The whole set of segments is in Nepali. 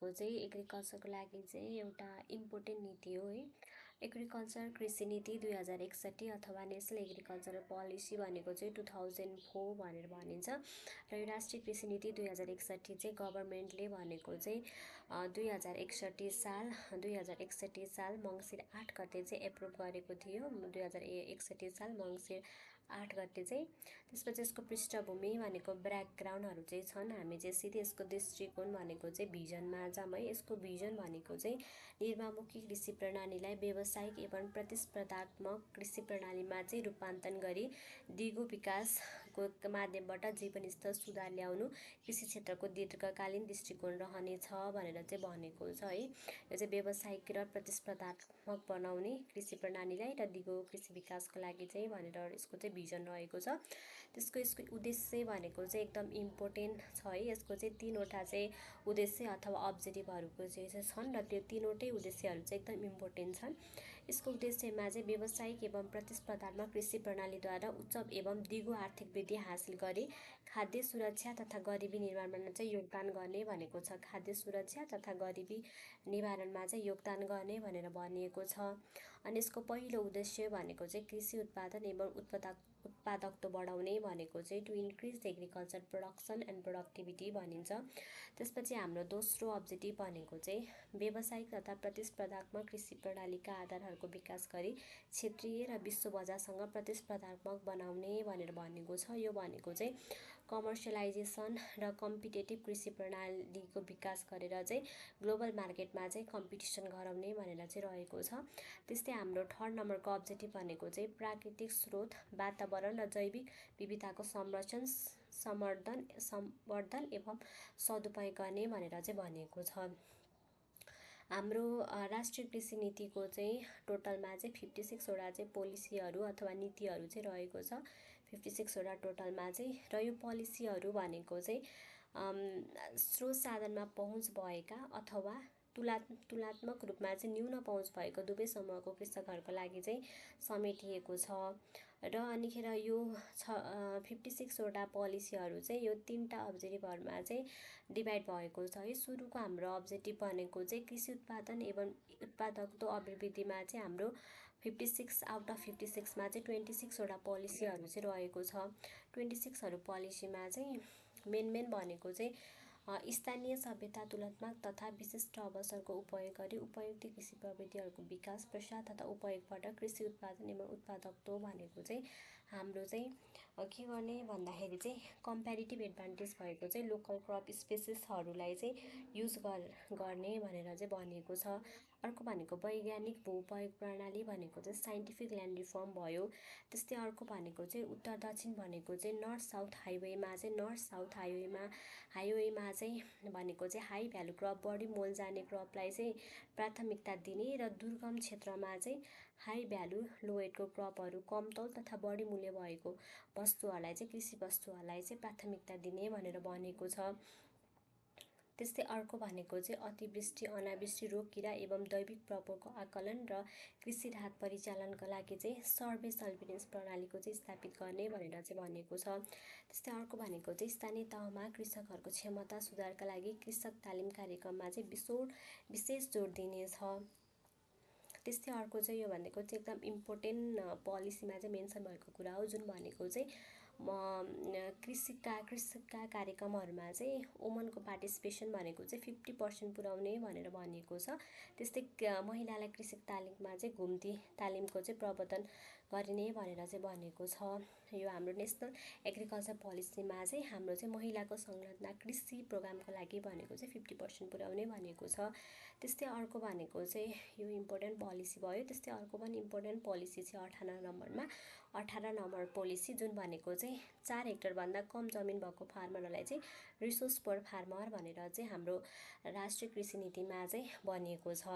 भनेको चाहिँ एग्रिकल्चरको लागि चाहिँ एउटा इम्पोर्टेन्ट नीति हो है। एग्रिकल्चर कृषि नीति 2061 अथवा नेसनल एग्रिकल्चरल पोलिसी भनेको चाहिँ 2004 भनेर भनिन्छ र यो राष्ट्रिय कृषि नीति 2061 चाहिँ गभर्मेन्टले भनेको चाहिँ 2061 साल मङ्सिर 8 गते चाहिँ एप्रुभ गरेको थियो। 2061 साल मङ्सिर 8 गते चाहिँ। त्यसपछि यसको पृष्ठभूमि भनेको ब्याकग्राउन्डहरू चाहिँ छन्। हामी चाहिँ सिधै यसको दृष्टिकोण भनेको चाहिँ भिजनमा जाऊँ है। यसको भिजन भनेको चाहिँ निर्वाहमुखी कृषि प्रणालीलाई व्यावसायिक एवं प्रतिस्पर्धात्मक कृषि प्रणालीमा चाहिँ रूपान्तरण गरी दिगो विकासको माध्यमबाट जीवनस्तर सुधार ल्याउनु कृषि क्षेत्रको दीर्घकालीन दृष्टिकोण रहनेछ भनेर चाहिँ भनेको छ है। यो चाहिँ व्यावसायिक र प्रतिस्पर्धात्मक बनाउने कृषि प्रणालीलाई र दिगो कृषि विकासको लागि चाहिँ भनेर यसको चाहिँ भिजन रहेको छ। यसको उद्देश्य भनेको चाहिँ एकदम इम्पोर्टेन्ट छ है। यसको चाहिँ 3वटा चाहिँ उद्देश्य अथवा अब्जेक्टिभहरूको चाहिँ छन् र त्यो 3वटै उद्देश्यहरू चाहिँ एकदम इम्पोर्टेन्ट छन्। यसको उद्देश्यमा चाहिँ व्यावसायिक एवं प्रतिस्पर्धात्मक कृषि प्रणालीद्वारा उच्च एवं दिगो आर्थिक वृद्धि हासिल गरी खाद्य सुरक्षा तथा गरिबी निवारणमा चाहिँ योगदान गर्ने भनेको छ। खाद्य सुरक्षा तथा गरिबी निवारणमा चाहिँ योगदान गर्ने भनेर भनिएको छ। अनि यसको पहिलो उद्देश्य भनेको चाहिँ कृषि उत्पादन एवं उत्पादकत्व बढाउने भनेको चाहिँ to increase agriculture production and productivity भनिन्छ। त्यसपछि हाम्रो दोस्रो अब्जेक्टिभ भनेको चाहिँ व्यावसायिक तथा प्रतिस्पर्धात्मक कृषि प्रणालीका आधारहरूको विकास गरी क्षेत्रीय र विश्व बजारसँग प्रतिस्पर्धात्मक बनाउने भनेर भनेको छ। यो भनेको चाहिँ कमर्सियलाइजेसन र कम्पिटेटिभ कृषि प्रणालीको विकास गरेर चाहिँ ग्लोबल मार्केटमा चाहिँ कम्पिटिसन गराउने भनेर चाहिँ रहेको छ। त्यस्तै हाम्रो 3rd नम्बरको अब्जेक्टिभ भनेको चाहिँ प्राकृतिक स्रोत, वातावरण र जैविक विविधताको संवर्धन एवं सदुपयोग गर्ने भनेर चाहिँ भनिएको छ। हाम्रो राष्ट्रिय कृषि नीतिको चाहिँ टोटलमा चाहिँ 56वटा चाहिँ पोलिसीहरू अथवा नीतिहरू चाहिँ रहेको छ। 56वटा टोटलमा चाहिँ र यो पोलिसीहरू भनेको चाहिँ स्रोत साधनमा पहुँच भएका अथवा तुलनात्मक रूपमा चाहिँ न्यून पहुँच भएको दुवै समूहको कृषकहरूको लागि चाहिँ समेटिएको छ। र अनिखेर यो 56वटा पोलिसीहरू चाहिँ यो 3टा अब्जेक्टिभहरूमा चाहिँ डिभाइड भएको छ है। सुरुको हाम्रो अब्जेक्टिभ भनेको चाहिँ कृषि उत्पादन एवं उत्पादकत्व अभिवृद्धिमा चाहिँ हाम्रो 56 आउट अफ 56मा चाहिँ 26वटा पोलिसीहरू चाहिँ रहेको छ। 26 पोलिसीमा चाहिँ मेन भनेको चाहिँ स्थानीय सभ्यता तुलनात्मक तथा विशिष्ट अवसरको उपयोग गरी उपयुक्त कृषि प्रविधिहरूको विकास प्रसार तथा उपयोगबाट कृषि उत्पादन एवं उत्पादकत्व भनेको चाहिँ हाम्रो चाहिँ के गर्ने भन्दाखेरि चाहिँ कम्पेरिटिभ एडभान्टेज भएको चाहिँ लोकल क्रप स्पेसिसहरूलाई चाहिँ युज गर्ने भनेर चाहिँ भनिएको छ। अर्को भनेको वैज्ञानिक भूउपयोग प्रणाली भनेको चाहिँ साइन्टिफिक ल्यान्ड रिफर्म भयो। त्यस्तै अर्को भनेको चाहिँ उत्तर दक्षिण भनेको चाहिँ नर्थ साउथ हाइवेमा चाहिँ भनेको चाहिँ हाई भ्यालु क्रप, बढी मोल जाने क्रपलाई चाहिँ प्राथमिकता दिने र दुर्गम क्षेत्रमा चाहिँ हाई भ्यालु लो वेटको क्रपहरू, कम तौल तथा बढी मूल्य भएको वस्तुहरूलाई चाहिँ कृषि वस्तुहरूलाई चाहिँ प्राथमिकता दिने भनेर भनेको छ। त्यस्तै अर्को भनेको चाहिँ अतिवृष्टि, अनावृष्टि, रोग, किरा एवं दैविक प्रकोपको आकलन र कृषि राहत परिचालनको लागि चाहिँ सर्वे सर्भिलेन्स प्रणालीको चाहिँ स्थापित गर्ने भनेर चाहिँ भनिएको छ। त्यस्तै अर्को भनेको चाहिँ स्थानीय तहमा कृषकहरूको क्षमता सुधारका लागि कृषक तालिम कार्यक्रममा चाहिँ विशेष जोड दिनेछ। त्यस्तै अर्को चाहिँ यो भनेको चाहिँ एकदम इम्पोर्टेन्ट पोलिसीमा चाहिँ मेन्सन भएको कुरा हो, जुन भनेको चाहिँ कृषिका कार्यक्रमहरूमा चाहिँ वुमनको पार्टिसिपेसन भनेको चाहिँ 50% पुर्याउने भनेर भनिएको छ। त्यस्तै महिलालाई कृषि तालिममा चाहिँ घुम्ती तालिमको चाहिँ प्रवर्धन गरिने भनेर चाहिँ भनिएको छ। यो हाम्रो नेसनल एग्रिकल्चर पोलिसीमा चाहिँ हाम्रो चाहिँ महिलाको संलग्नता कृषि प्रोग्रामको लागि भनेको चाहिँ 50% पुर्याउने भनेको छ। त्यस्तै अर्को भनेको चाहिँ यो इम्पोर्टेन्ट पोलिसी भयो। त्यस्तै अर्को पनि इम्पोर्टेन्ट पोलिसी चाहिँ 18 नम्बर पोलिसी, जुन भनेको चाहिँ 4 हेक्टरभन्दा कम जमिन भएको फार्मरहरूलाई चाहिँ रिसोर्स पर फार्मर भनेर चाहिँ हाम्रो राष्ट्रिय कृषि नीतिमा चाहिँ भनिएको छ।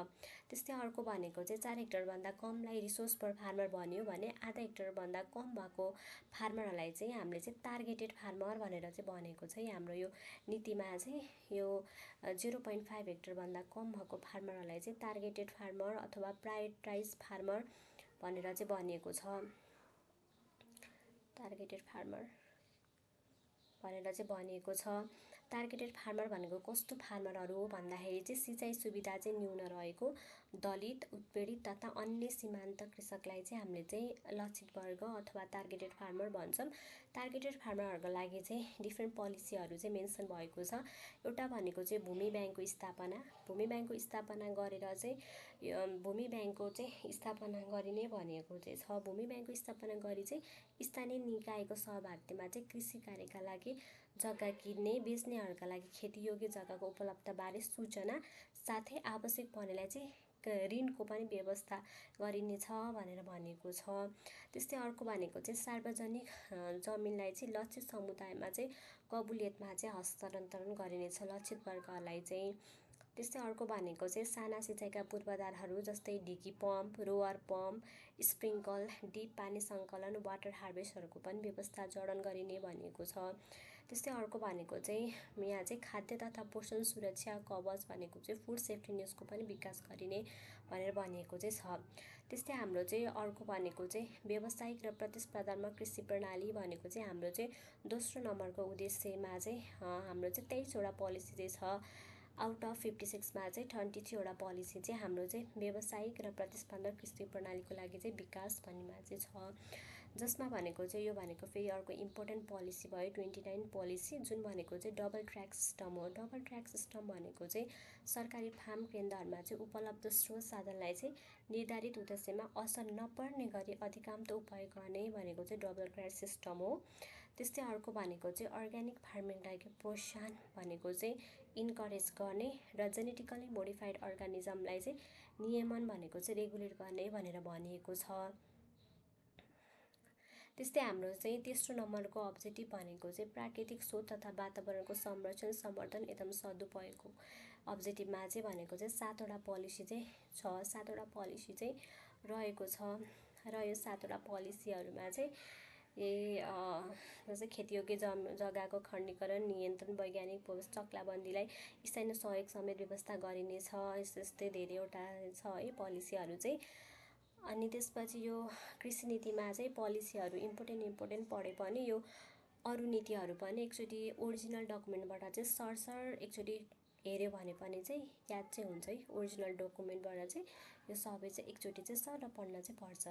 त्यस्तै अर्को भनेको चाहिँ 4 हेक्टरभन्दा कमलाई रिसोर्स पर फार्मर भन्यो भने आधा हेक्टरभन्दा कम भएको फार्मरहरूलाई चाहिँ हामीले चाहिँ टार्गेटेड फार्मर भनेर चाहिँ भनेको छ। हाम्रो यो नीतिमा चाहिँ यो 0.5 हेक्टरभन्दा कम भएको फार्मरहरूलाई चाहिँ टार्गेटेड फार्मर अथवा प्रायोरिटाइज फार्मर भनेर चाहिँ भनिएको छ। टार्गेटेड फार्मर भनेर चाहिँ भनिएको छ। टार्गेटेड फार्मर भनेको कस्तो फार्मरहरू हो भन्दाखेरि चाहिँ सिँचाइ सुविधा चाहिँ न्यून रहेको दलित, उत्पीडित तथा अन्य सीमान्त कृषकलाई चाहिँ हामीले चाहिँ लक्षित वर्ग अथवा टार्गेटेड फार्मर भन्छौँ। टार्गेटेड फार्मरहरूको लागि चाहिँ डिफ्रेन्ट पोलिसीहरू चाहिँ मेन्सन भएको छ। एउटा भनेको चाहिँ भूमि ब्याङ्कको स्थापना। भूमि ब्याङ्कको स्थापना गरेर चाहिँ भूमि ब्याङ्कको चाहिँ स्थापना गरिने भनेको चाहिँ छ। भूमि ब्याङ्कको स्थापना गरी चाहिँ स्थानीय निकायको सहभागितामा चाहिँ कृषि कार्यका लागि जग्गा किन्ने बेच्नेहरूका लागि खेतीयोग्य जग्गाको उपलब्धबारे सूचना साथै आवश्यक पर्नेलाई चाहिँ ऋणको पनि व्यवस्था गरिनेछ भनेर भनेको छ। त्यस्तै अर्को भनेको चाहिँ सार्वजनिक जमिनलाई चाहिँ लक्षित समुदायमा चाहिँ कबुलियतमा चाहिँ हस्तान्तरण गरिनेछ लक्षित वर्गहरूलाई चाहिँ। त्यस्तै अर्को भनेको चाहिँ साना सिँचाइका पूर्वाधारहरू जस्तै ढिकी pump, rover pump, sprinkle, drip पानी सङ्कलन, वाटर हार्भेस्टहरूको पनि व्यवस्था जडान गरिने भनेको छ। त्यस्तै अर्को भनेको चाहिँ यहाँ चाहिँ खाद्य तथा पोषण सुरक्षा कवच भनेको चाहिँ फुड सेफ्टी न्युजको पनि विकास गरिने भनेर भनिएको चाहिँ छ। त्यस्तै हाम्रो चाहिँ अर्को भनेको चाहिँ व्यावसायिक र प्रतिस्पर्धात्मक कृषि प्रणाली भनेको चाहिँ हाम्रो चाहिँ दोस्रो नम्बरको उद्देश्यमा चाहिँ हाम्रो चाहिँ 23वटा पोलिसी चाहिँ छ। आउट अफ 56मा चाहिँ 23वटा पोलिसी चाहिँ हाम्रो चाहिँ व्यावसायिक र प्रतिस्पर्धात्मक कृषि प्रणालीको लागि चाहिँ विकास भन्नेमा चाहिँ छ। जसमा भनेको चाहिँ यो भनेको फेरि अर्को इम्पोर्टेन्ट पोलिसी भयो 29 पोलिसी, जुन भनेको चाहिँ डबल ट्र्याक सिस्टम हो। डबल ट्र्याक सिस्टम भनेको चाहिँ सरकारी फार्म केन्द्रहरूमा चाहिँ उपलब्ध स्रोत साधनलाई चाहिँ निर्धारित उद्देश्यमा असर नपर्ने गरी अधिकांश उपयोग गर्ने भनेको चाहिँ डबल ट्र्याक सिस्टम हो। त्यस्तै अर्को भनेको चाहिँ अर्ग्यानिक फार्मिङलाई प्रोत्साहन भनेको चाहिँ इन्करेज गर्ने र जेनेटिकली मोडिफाइड अर्गानिजमलाई चाहिँ नियमन भनेको चाहिँ रेगुलेट गर्ने भनेर भनिएको छ। त्यस्तै हाम्रो चाहिँ तेस्रो नम्बरको अब्जेक्टिभ भनेको चाहिँ प्राकृतिक स्रोत तथा वातावरणको संरक्षण, सम्वर्धन एवं सदुपयोगको अब्जेक्टिभमा चाहिँ भनेको चाहिँ 7वटा पोलिसी चाहिँ छ। 7वटा पोलिसी चाहिँ रहेको छ र यो 7वटा पोलिसीहरूमा चाहिँ जस्तै खेतीयोग्य जग्गाको खण्डीकरण, नियन्त्रण, वैज्ञानिक चक्लाबन्दीलाई स्थानीय सहयोग समेत व्यवस्था गरिनेछ। यस्तै धेरैवटा छ है पोलिसीहरू चाहिँ। अनि त्यसपछि यो कृषि नीतिमा चाहिँ पोलिसीहरू इम्पोर्टेन्ट पढे पनि यो अरू नीतिहरू पनि एकचोटि ओरिजिनल डकुमेन्टबाट चाहिँ सरसर एकचोटि हेऱ्यो भने पनि चाहिँ याद चाहिँ हुन्छ है। ओरिजिनल डकुमेन्टबाट चाहिँ यो सबै चाहिँ एकचोटि चाहिँ सर पढ्न चाहिँ पर्छ।